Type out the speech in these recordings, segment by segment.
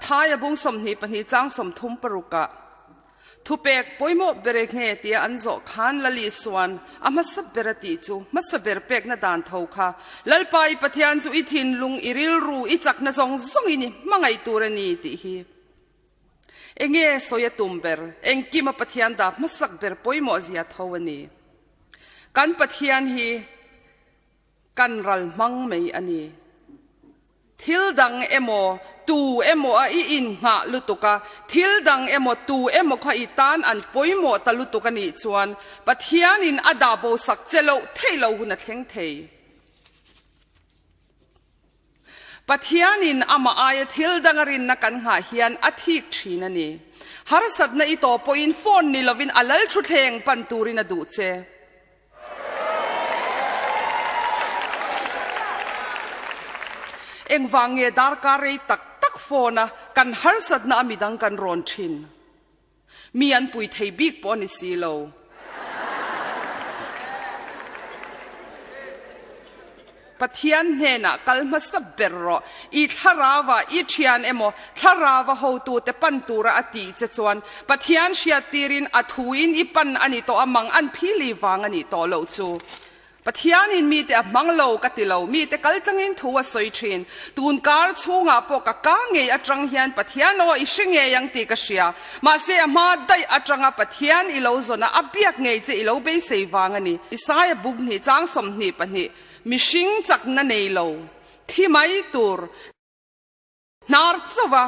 Matthaia bung 22 chang 36 ah Thupek pawimawh ber e nge tia an zawh khan Lal Isuan a hmasa ber a tih chu hmasa ber pekna dan tho kha Lalpa i Pathian chu i thinlung, i rilru, i chakna zawng zawngin i hmangaih tur a ni tih hi enge sawi a tum ber, engkima Pathian dah hmasak ber pawimawh zia tho a ni. Kan Pathian hi Kan ral hmang mai a ni. Thil dang emaw, tu emaw a i innghah lutuk a, thil dang emaw, tu emaw kha i tan an pawimawh ta lutuk a nih chuan Pathianin a dah bo sak che loh theih lo hun a thleng thei. Pathianin amah aia thil dang a rinna kan nghah hian a thik thin a ni. Harsatna i tawh pawhin phone ni lovin a lal thuthleng pan turin a duh che. Engvang nge darkar rei tak tak phone a kan harsatna a midang kan rawn thin? Mi an pui thei bik pawh a ni si lo. Pathian hnenah kal hmasa ber rawh. I thlarauva i thian emaw, thlarauva hotute pan tura a tih che chuan Pathian hriattirin a thuin i pan a ni tawh a, mang an phili vang a nih tawh loh chu. Pathianin mite a hmang lo ka ti lo, mite kal tlangin thu a sawi thin. Tun kar chhungah pawh ka ka ngei atang hian Pathian aw i hre ngei ang tih ka hria. Mahse a hma daih atanga Pathian i lo zawn a, a biak ngei che i lo beisei vang a ni. Isaia buk hnih chang 22, Mihring chakna nei lo, thi mai tur, hnar chauha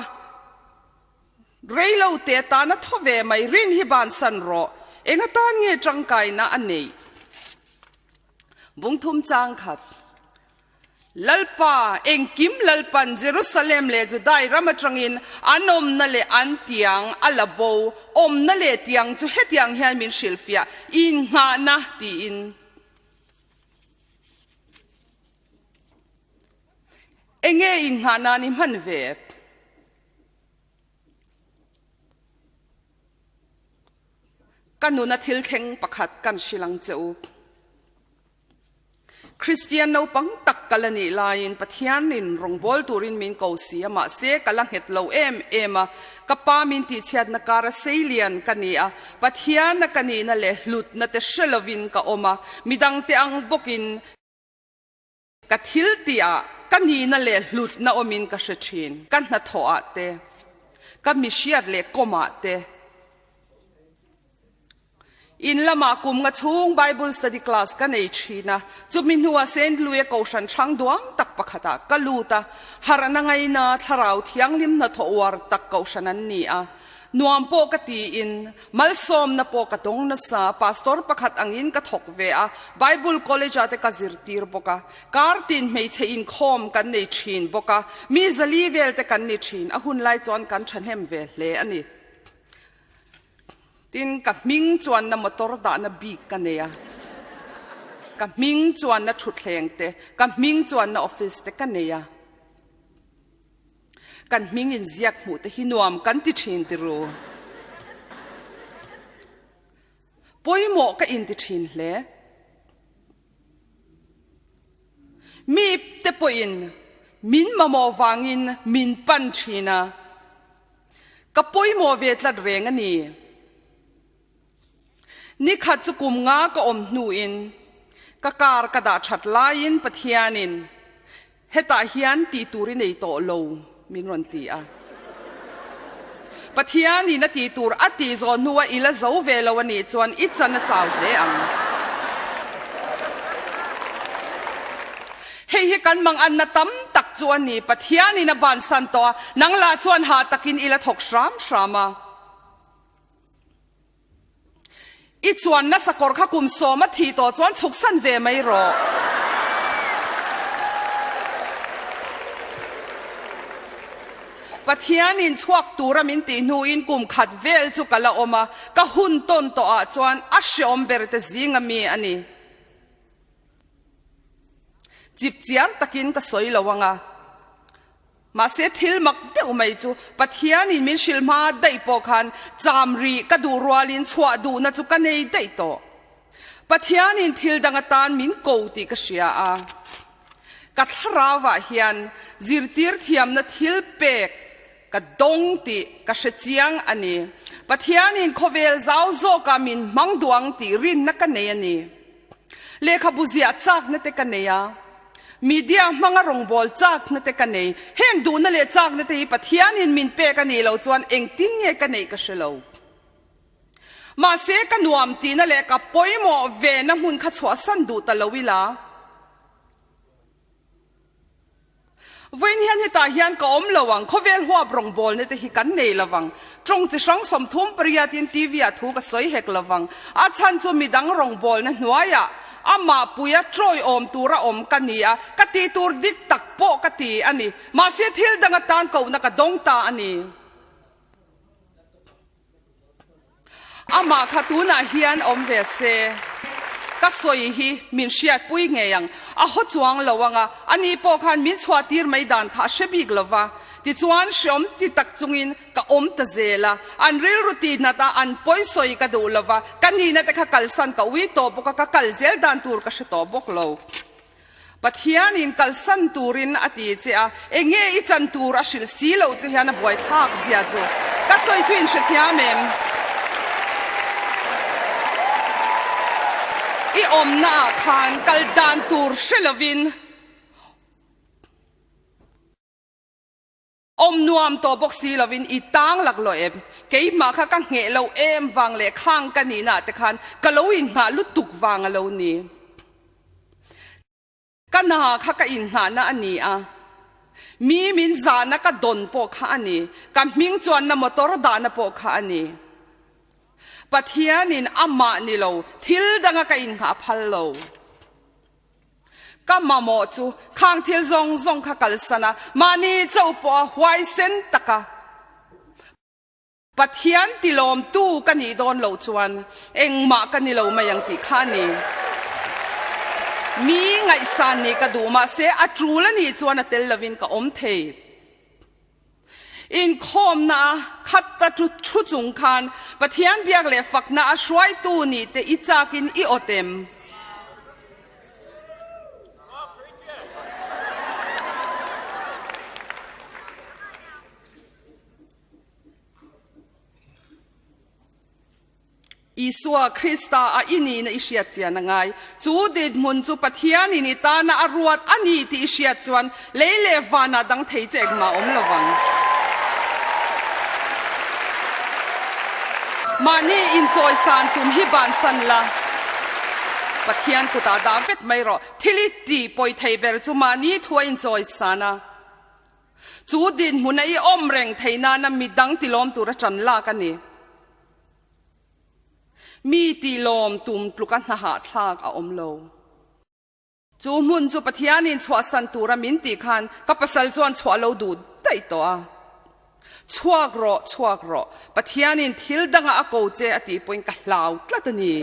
rei lo te tana thaw ve mai rin hi bansan rawh, eng atan nge tangkaina a neih? Bungthum chang khat. Lalpa, engkim Lalpan Jerusalem leh Judai ram atangin an awmna leh an tiang a la bo, awmna leh tiang chu hetiang hian min hrilhfiah, innghahna tiin. Enge innghah nan i hman ve? Ka nuna thil thleng pakhat kan hrilh ang che u. Kristian naupang tak ka la nih laiin Pathianin rawngbâwl turin min ko si a, mahse ka la nghet lo em em a. Ka pa min tihchhiatna kara seilian ka ni a, Pathiana ka nihna leh hlutna te hre lovin ka awm a, midangte ang bawkin ka thil tihah ka nihna leh hlutna awmin ka hre thin. Ka hnathawhah te, ka mihriat leh kawmah te, In lamah kum nga chhung Bible study class ka nei thin a, chumi hnuah Saint Louis-a kohhran hrang duang tak pakhatah ka lut a, harhna ngaina thlarau thianghlim hnathawh uar tak kohhran an ni a. Nuam pawh ka tiin, malsawmna pawh ka dawng nasa, pastor pakhat angin ka thawk ve a, Bible college-ah te ka zirtir bawk a, kar tin hmeichhe inkhawm kan nei thin bawk a, mi zali vel te kan ni thin, a hunlai chuan kan thahnem ve hle a ni. Tin, ka hming chuanna motor dahna bik ka nei a, ka hming chuanna thutthleng te, ka hming chuanna office te ka nei a. Kan hming inziak hmuh te hi nuam kan ti thin ti ru. Pawimawh ka inti thin hle. Mi te pawhin min mamawh vangin min pan thin a. Ka pawimawh ve tlat reng a ni. Nikhat chu kum nga ka awm hnuin ka car ka dah that laiin Pathianin hetah hian tih tur i nei tawh lo min rawn ti a. Pathianin a tih tur a tih zawh hnua i la zo ve lo a nih chuan i chan a chau hle ang. Hei hi kan manganna tam tak chu a ni, Pathianin a bansan tawh a, nang lah chuan hah takin i la thawk hram hram a. I chuanna sakawr kha kum sawma thih tawh chuan chhuksan ve mai rawh. Pathianin chhuak tura min tih hnuin kum khat vel chu ka la awm a, ka hun tawn tawhah chuan a hreawm ber te zinga mi a ni. Chipchiar takin ka sawi lo ang a, mahse thil mak deuh mai chu Pathianin min hrilh hma daih pawh khan cham rih ka duh rualin chhuah duhna chu ka nei daih tawh. Pathianin thil dang atan min ko tih ka hria a, ka thlarauah hian zirtir thiamna thil pek ka. Ka dawng tih ka hre chiang a ni. Pathianin khawvel zau zawkah min hmang duh ang tih rinna ka nei a ni. Lehkhabu ziah chakna te ka nei a, media hmanga rawngbâwl chakna te ka nei. Heng duhna leh chakna te hi Pathianin min pek a nih loh chuan engtin nge ka neih ka hre lo. Mahse, ka nuam tihna leh ka pawimawh vena hmun kha chhuahsan duh ta lo ila. Vawiin hian hetah hian ka awm lo ang, khawvel huap rawngbawlna te hi kan nei lo vang. Tawng chi hrang 38 in TV ah thu ka sawi hek lo vang. A chhan chu midang rawngbawlna hnuaiah amah puia tawiawm tura awm ka ni a, ka tih tur dik tak pawh ka ti a ni. Mahse thil dang atan kohna ka dawng ta a ni. Amah kha tunah hian awm ve se, ka sawi hi min hriatpui ngei ang. A haw chuang lo ang a, ani pawh khan min chhuahtir mai dan kha a hre bik lo va. Tichuan hreawm ti tak chungin ka awm ta zel a, an rilru ti nat a, an pawi sawi ka duh lo va, ka nihna te kha kalsan ka ui tawh bawk a, ka kal zel dan tur ka hre tawh bawk lo. Pathianin kalsan turin a ti che a, enge i chan tur a hrilh si loh che hian a buaithlak zia chu ka sawi chu in hrethiam em? I awmna ah khan kal dan tur hre lovin. Awm nuam tawh bawk si lovin i tang laklawh em? Keimah kha ka ngheh loh em vang leh khang ka nihna te khan ka lo inghah lutuk vang a lo ni. Ka na kha ka inghahna a ni a, mi min zahna ka dawn pawh kha a ni, ka hming chuanna motor dahna pawh kha a ni. Pathianin amah ni lo thil danga ka inghah phal lo. Ka mamawh chu khang thil zawng zawng kha kalsan a, mahni chauh pawha huaisen taka Pathian tilawmtu ka nih dawn loh chuan engmah ka ni lo mai ang tih kha a ni. Mi ngaihsan nih ka duh, mahse a tul a nih chuan a tel lovin ka awm thei. Inkhawmna a khat ta thu chung khan Pathian biak leh fakna a hruaitu nih te i chakin i awt em? Isua Krista a i nihna i hriat chian a ngai. Chu dinhmun chu Pathianin i tana a ruat a ni tih i hriat chuan lei leh vanah dang thei che engmah a awm lo vang. Mahni inchawisan tum hi bansan la, Pathian kutah dah vek mai rawh. Thil i tih pawi thei ber chu mahni thu a inchawisan a. Chu dinhmuna i awm reng theih nana midang tilawm tura ṭan lak a ni. Mi tilawm tum tluka hnahahthlak a awm lo. Chu hmun chu Pathianin chhuahsan tura min tih khan ka pasal chuan chhuah lo duh daih tawh a. Chhuak rawh, chhuak rawh, Pathianin thil dangah a ko che a tih pawhin ka hlau tlat a ni.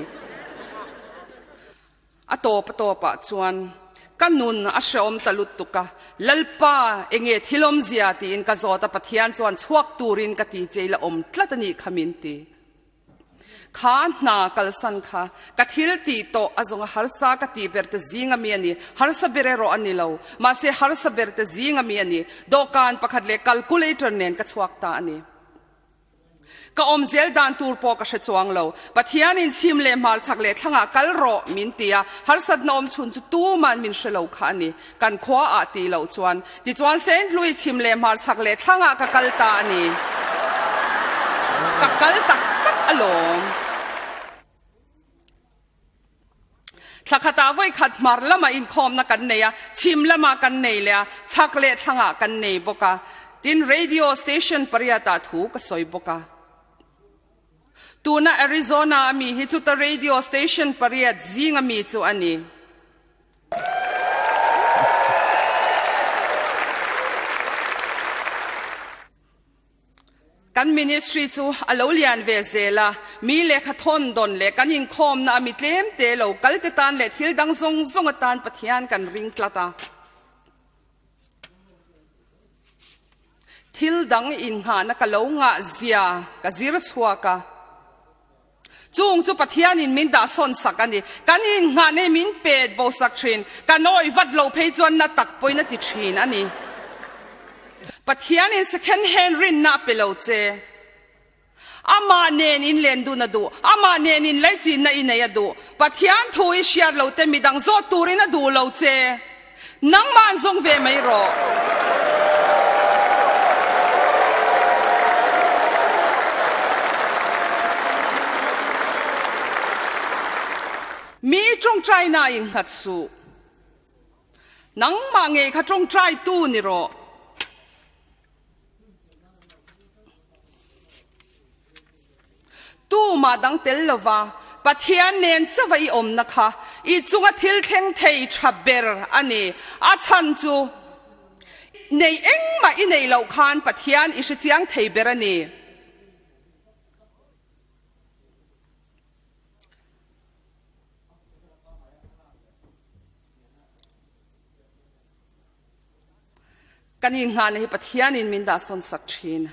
A tawp a tawpah chuan ka nun a hrehawm ta lutuk a, Lalpa, enge thil awmzia? tiin ka zawt a, Pathian chuan chhuak turin ka ti che ila awm tlat a nih kha min ti. Kha hna kalsan kha ka thil tih tawh a zawnga harsa ka tih ber te zing ami a ni, harsa ber erawh a ni lo, mahse harsa ber te zing ami a ni. Dawhkan pakhat leh calculator nen ka chhuak ta a ni. Ka awm zel dan tur pawh ka hre chuang lo. Pathianin chhim leh hmarchhak leh thlangah kal rawh min ti a, harsatna awm chhun chu tuman min hre lo kha a ni. Kan khua ah tih loh chuan. Tichuan Saint Louis chhim leh hmarchhak leh thlangah ka kal ta a ni. Ka kal tak tak alawm. Thla khatah vawi khat hmar lamah inkhawmna kan nei a, chhim lamah kan nei leh a, chhak leh thlangah kan nei bawk a. Tin, radio station pariatah thu ka sawi bawk a. Tuna Arizona a mi hi chuta radio station pariat zinga mi chu a ni. Kan ministry chu a lo lian ve zel a, mi lehkha thawn dawn leh kan inkhawmna a mi tlem te lo kal te tan leh thil dang zawng zawng atan Pathian kan ring tlat a. Thil dang inngahna ka lo ngah zia ka zir chhuak a. Chung chu Pathianin min dah sawn sak a ni. Kan inngah nei min pet bo sak thin. Kan awih vat loh phei chuan na tak pawhin a ti thin a ni. Pathianin second hand rinna a pe lo che. Amah nen in len dun a duh, amah nen in laichinna i nei a duh. Pathian thu i hriat lo te midang zawt turin a duh lo che. Nangmah an zawng ve mai rawh. Mi tawngtaina in nghat suh. Nangmah ngei kha tawngtaitu ni rawh. Tumah dang tel lova Pathian nen chauha i awmna kha i chunga thil thleng thei tha ber a ni. A chhan chu nei engmah i neih loh khan Pathian i hrechiang thei ber a ni. Kan inghahna hi Pathianin min dahsawn sak thin.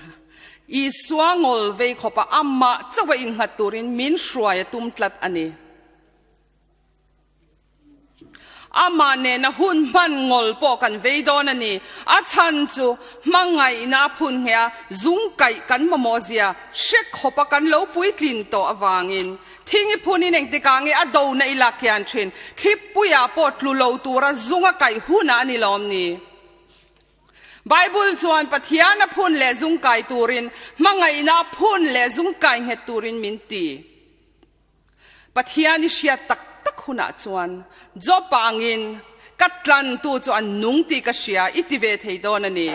Isua ngawl vei khawpa amah chauha innghat turin min hruai a tum tlat a ni. Amah nena hun hman ngawl pawh kan vei dawn a ni. A chhan chu hmangaihna a phun ngheh a, zung kaih kan mamawh zia hre khawpa kan lo puitlin tawh avangin. Thing i phunin engtikah nge a dona i lak hian thin? Thlippuiah pawh tlu lo tura zung a kaih hunah a ni lawm ni? Bible chuan Pathian a phun leh zung kai turin, hmangaihna a phun leh zung kai nghet turin min ti. Pathian i hriat tak tak hunah chuan Job-a angin ka tlantu chu an nung tih ka hria i ti ve thei dawn a ni.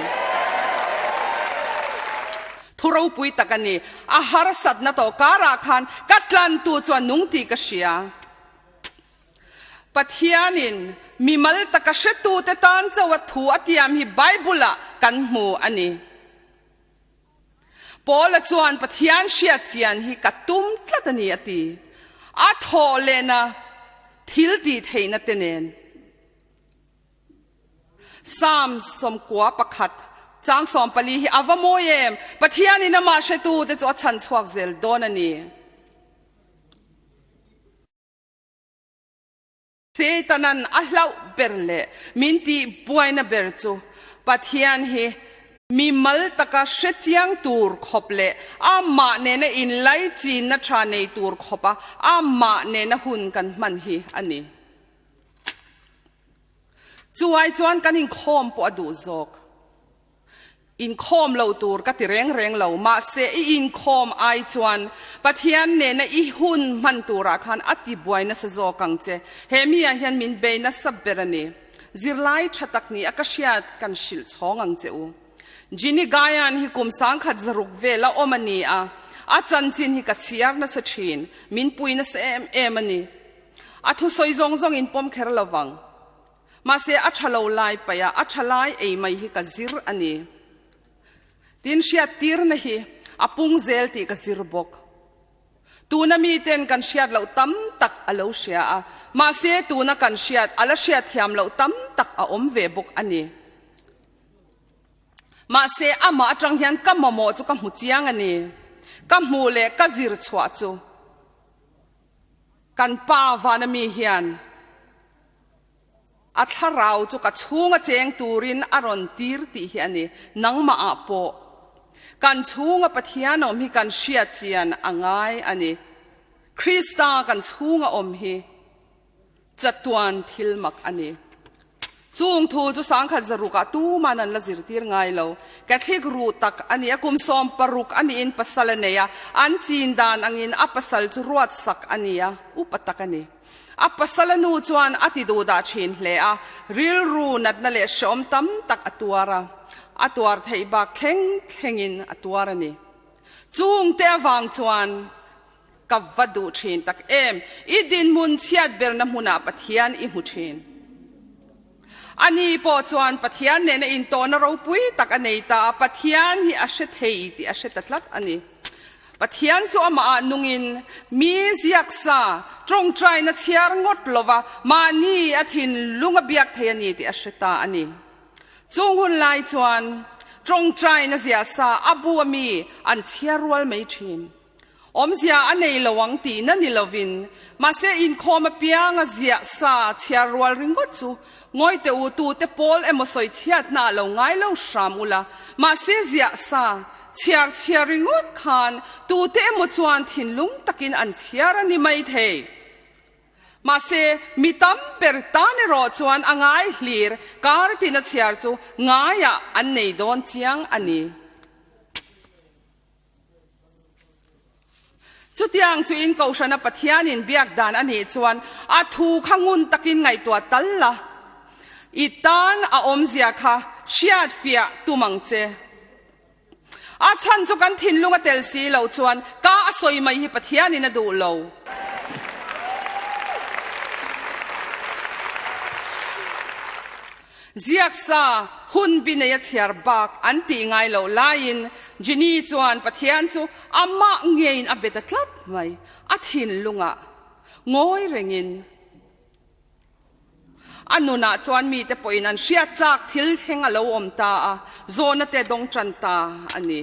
Thu ropui tak a ni. A harsatna tawh karah khan ka tlantu chu a nung tih ka hria. Pathianin mimal taka hretute tan chauha thu a tiam hi Bible-ah kan hmu a ni. Paula chuan Pathian hriat chian hi ka tum tlat a ni a ti. A thawh lehna thil tih theihna te nen. Psalm 91 chang 14 hi a va mawi em! Pathianin amah hretute chu a chhan chhuak zel dawn a ni. Setanan a hlauh ber leh min tih buaina ber chu Pathian hi mi mal taka hre chiang tur khawp leh amah nena inlaichinna tha nei tur khawpa amah nena hun kan hman hi a ni. Chuai chuan kan inkhawm pawh a duh zawk. Inkhawm lo tur ka ti reng reng lo, mahse i inkhawm ai chuan Pathian nena i hun hman turah khan a ti buai nasa zawk ang che. He mi ah hian min bei nasa ber a ni. Zirlai tha tak ni a ka hriat kan hrilh chhawng ang che u. Ginny Gayan hi kum 1600 vel a awm a ni a, a chanchin hi ka chhiar nasa thin, min pui nasa em em a ni. A thusawi zawng zawng in pawm kher lovang. Mahse, a tha lo lai paih a, a tha lai ei mai hi ka zir a ni. Tin, hriattirna hi a pung zel tih ka zir bawk. Tuna miten kan hriat loh tam tak a lo hria a, mahse tuna kan hriat a la hriat thiam loh tam tak a awm ve bawk a ni. Mahse, amah atang hian ka mamawh chu ka hmu chiang a ni. Ka hmuh leh ka zir chhuah chu kan pa vana mi hian A thlarau chu ka chhunga cheng turin a rawn tir tih hi a ni. Nangmah ah pawh kan chhunga Pathian awm hi kan hriat chian a ngai a ni. Krista kan chhunga awm hi chatuan thil mak a ni. Chung thu chu 1600 ah tuman an la zirtir ngai lo. Catholic ruh tak a ni a, kum 16 a niin pasal a nei a, an chin dan angin a pasal chu ruat sak a ni a, upa tak a ni. A pasal a nu chuan a ti duhdah thin hle a, rilru natna leh hreawm tam tak a tuar a, a tuar theih bak thleng thlengin a tuar a ni. Chungte avang chuan ka va duh thin tak em, i dinhmun chhiat berna hmunah Pathian i hmu thin. Ani pawh chuan Pathian nena intawhna ropui tak a nei ta a, Pathian hi a hre thei tih a hre ta tlat a ni. Pathian chu amah ah nungin mi ziaksa tawngtaina chhiar ngawt lova mahni a thinlung a biak thei a ni tih a hre ta a ni. Chung hun lai chuan tawngtaina ziahsa a bu a mi an chhiar rual mai thin. Awmzia a nei lo ang tihna ni lovin, mahse inkhawm apianga ziah sa chhiar rual ringawt chu ngawi teh u, tute pawl emaw sawi chhiatna a lo ngai lo hram ula, mahse ziah sa chhiar chhiar ringawt khan tute emaw chuan thinlung takin an chhiar a ni mai thei. Mahse, mi tam ber tan erawh chuan a ngai hlir kar tina chhiar chu ngaiah an nei dawn chiang a ni. Chutiang chu in Kohhrana Pathianin biak dan a nih chuan a thu kha ngun takin ngaihtuah tal la, i tan a awmzia kha hriat fiah tum ang che. A chhan chu kan thinlung a tel si loh chuan ka a sawi mai hi Pathianin a duh lo. Ziaksa hun bi nei a chhiar bak an tih ngai loh laiin Jenny chuan Pathian chu amah ngeiin a be ta tlat mai. A thinlungah ngawi rengin a nunah chuan mite pawhin an hriat chak thil thleng a lo awm ta a, zawhna te dawng tan ta a ni.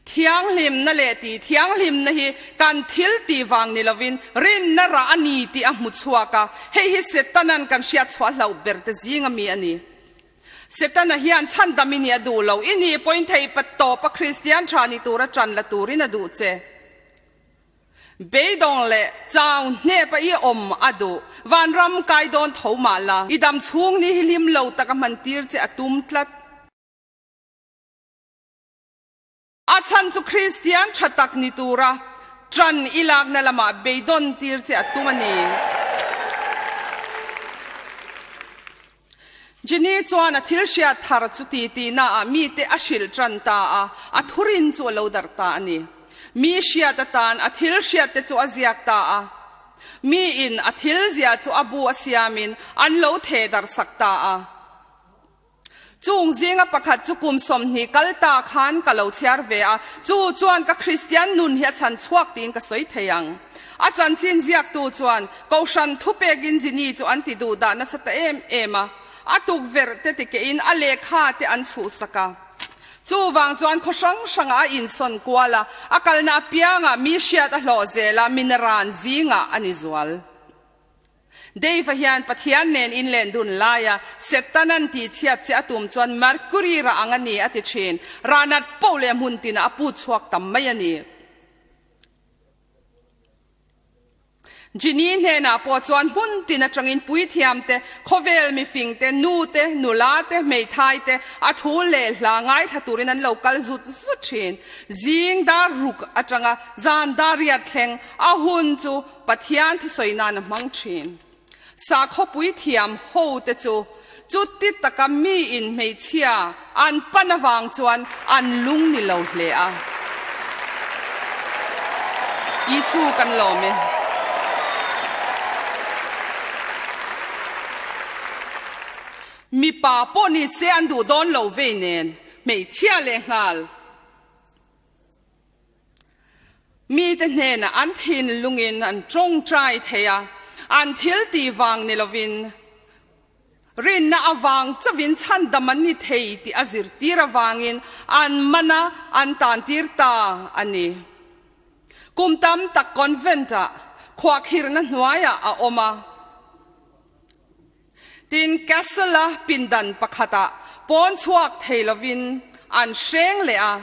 Thianghlimna leh tih thianghlimna hi kan thil tih vang ni lovin rinna rah a ni tih a hmu chhuak a, hei hi Setana'n kan hriat chhuah hlauh ber te zinga mi a ni. Setana hian chhandam i nih a duh lo, i nih pawhin theih pat tawp a Kristian tha ni tura ṭan la turin a duh che. Beidawng leh chau hnep a i awm a duh, vanram kai dawn tho mah la, i dam chhung ni hi hlim lo tak a hman tir che a tum tlat. A chhan chu Kristian tha tak ni tura ṭan i lakna lamah beidawn tir che a tum a ni. Jenny chuan a thil hriat thar chu titihnaah mite a hrilh ṭan ta a, a thurin chu a lo darh ta a ni. Mi hriat atan a thil hriatte chu a ziak ta a. Miin a thil ziah chu a bu a siamin an lo theh darhsak ta a. Chung zinga pakhat chu kum 20 kal ta khan ka lo chhiar ve a, chu chuan ka Kristian nun hi a chhan chhuak tiin ka sawi thei ang. A chanchin ziaktu chuan Kohhran thupekin Jini chu an ti duh dah nasa ta em em a, a tukverh te tikehin a lehkha te an chhuhsak a. Chuvang chuan khaw hrang hrangah a insawn kual a, a kalna apiangah mi hriat a hlawh zel a, minaran zingah a ni zual. Dave-a hian Pathian nen inlen dun laia Setanan tihchhiat che a tum chuan Mercury rah ang a ni a ti thin. Rah nat poh leh hmun tinah a put chhuak tam mai a ni. Ginny hnenah pawh chuan hmun tin atangin puithiam te, khawvel mifing te, nu te, nula te, hmeithai te a thu leh hla ngaithla turin an lo kal zut zut thin. Zing dar ruk atanga zan dar riat thleng a hun chu Pathian thusawi nan a hmang thin. Sakhawpui thiam ho te chu chuti taka mi in hmeichhia an pan avang chuan an lung ni lo hle a. Isu kan lawm e. Mipa pawh ni se an duh dawn lo vei nen hmeichhia lehnghal. Mite hnenah an thinlungin an tawngtai thei a, an thil tih vang ni lovin rinna avang chauhin chhandam an ni thei tih a zirtir avangin an man a, an tantir ta a ni. Kum tam tak convent-ah khuahkhirhna hnuaiah a awm a. Tin, Castle-a pindan pakhatah pawn chhuak thei lovin an hreng leh a,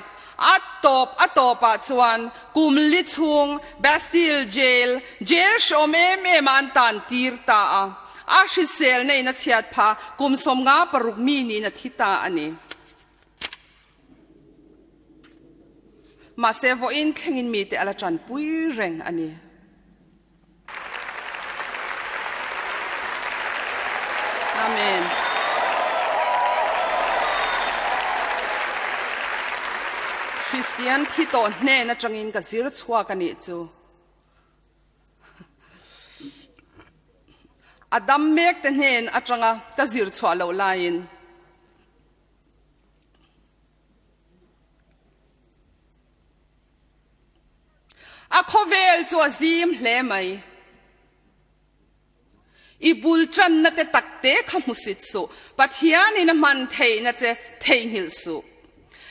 a tawp a tawpah chuan kum li chhung Bastille Jail, jail hreawm em em ah an tan tir ta a, a hriselna in a chhiat phah kum 56 mi niin a thi ta a ni. Mahse, vawiin thlengin mite a la tanpui reng a ni. Amen. Kristian thi tawh hnen atangin ka zir chhuak a nih chu. A dam mek te hnen atanga ka zir chhuah loh laiin A khawvel chu a zim hle mai. I bul tanna te takte kha hmusit suh, Pathianin a hman theihna che theihnghilh suh.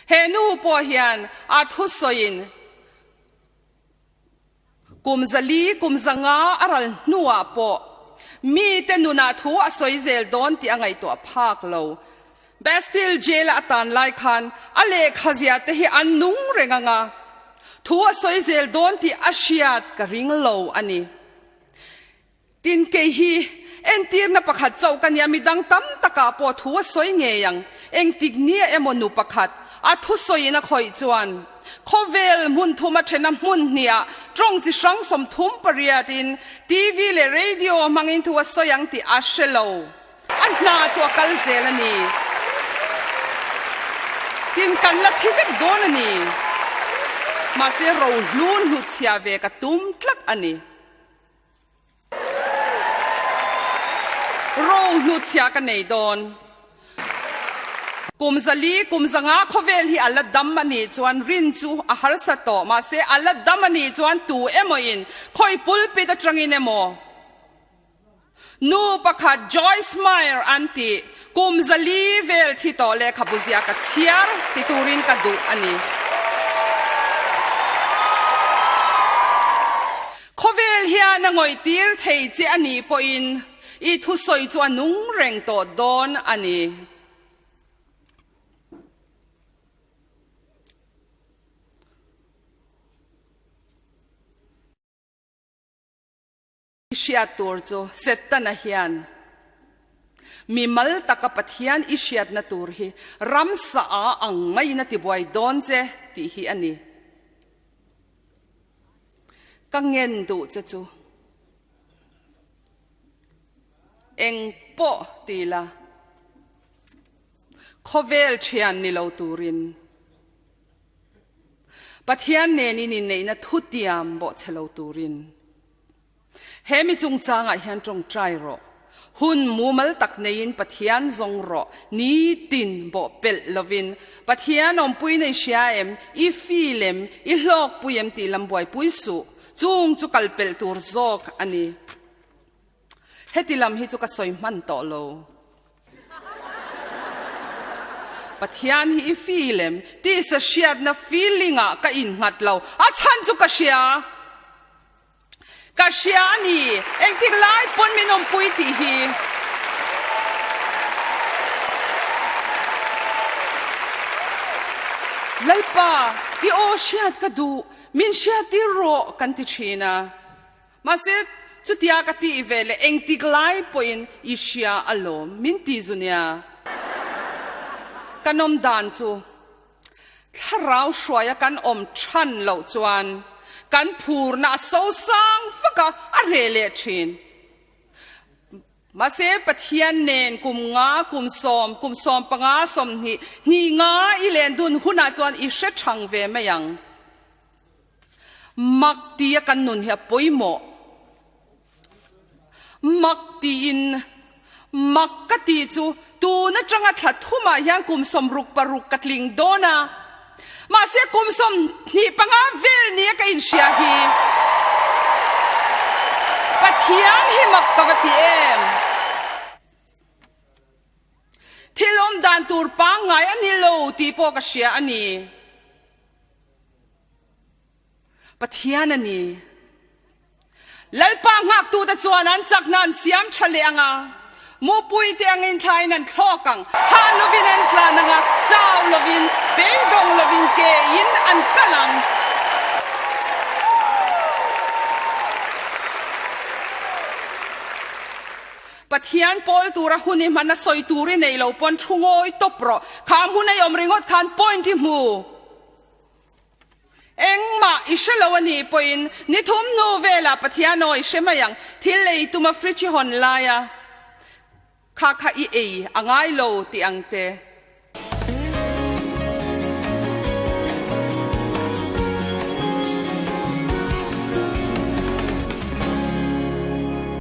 He nu pawh hian a thusawiin. Kum 400, kum 500 a ral hnuah pawh mite nunah thu a sawi zel dawn tih a ngaihtuah phak lo. Bastille Jail-a a tan lai khan a lehkha zia te hi an nung reng ang a, thu a sawi zel dawn tih a hriat ka ring lo a ni. Tin, kei hi entirna pakhat chauh ka nia, midang tam takah pawh thu a sawi ngei ang. Engtik nia emaw nu pakhat a thusawiin a khawih chuan khawvel hmun thum a thena hmun hniah tawng chi hrang 38 in TV leh radio hmangin thu a sawi ang tih a hre lo. A hna chu a kal zel a ni. Tin, kan la thi vek dawn a ni. Mahse, rohlu hnutchhiah ve ka tum tlat a ni. Ro hnuchhia ka nei dawn. Kum 400, kum 500 khawvel hi a la dam a nih chuan rin chu a harsa tawh. Mahse, a la dam a nih chuan tu emaw in khawi pulpit atangin emaw nu pakhat Joyce Meyer an tih kum 400 vel thi tawh lehkhabu zia ka chhiar ti turin ka duh a ni. Khawvel hian a ngawihtir thei che a nih pawhin i thusawi chu a nung reng tawh dawn a ni. I hriat tur chu Setana hian mimal taka Pathian i hriatna tur hi ramsa a ang maiin a tibuai dawn che tih hi a ni. Ka ngen duh che chu eng pawh ti la, khawvel thian ni lo turin Pathian nen in inneihna thutiam bawhchhe lo turin. He mi chungchangah hian tawngtai rawh. Hun mumal tak neiin Pathian zawng rawh. Nitin bawh pelh lovin Pathian awmpui nei hria em, i feel em, i hlawkpui em tih lam buaipui suh. Chung chu kal pelh tur zawk a ni. Heti lam hi chu ka sawi hman tawh lo. Pathian hi i feel em? Tisa hriatna feeling ah ka innghat lo. A chhan chu ka hria. Ka hria a ni, engtik lai pawn min awmpui tih hi. Lalpa, i aw hriat ka duh, min hriattir rawh kan ti thin a. Mahse, chutia ka tih ve leh engtik lai pawhin i hria alawm min ti zu nia. Kan awm dan chu Thlarau hruaia kan awm than loh chuan kan phurna a sosang vak a, a reh leh thin. Mahse, Pathian nen kum nga, kum sawm, kum 15, 20, hnih nga i len dun hunah chuan i hre thang ve mai ang. Mak tia kan nun hi a pawimawh. Mak tiin mak ka tih chu tun atanga thla thumah hian kum 66 ka tling dawn a, mahse kum 25 vel nia ka inhria hi Pathian hi mak ka va ti em? Thil awm dan tur pangngai a ni lo tih pawh ka hria a ni. Pathian a ni. Lalpa nghaktute chuan an chakna an siam tha leh ang a, mupuite angin thlaiin an thlawk ang, hah lovin an tlan ang a, chau lovin, beidawng lovin kein an kal ang. Pathian pawl tura hun i hman a sawi tur i nei lo pawn thu ngawi tawp rawh. Kha hmun a i awm ringawt khan point i hmu. Engmah i hre lo a nih pawhin ni thum hnu velah Pathian aw i hre mai ang. Thil ei tuma fridge i hawn laia kha kha i ei a ngai lo tih ang te.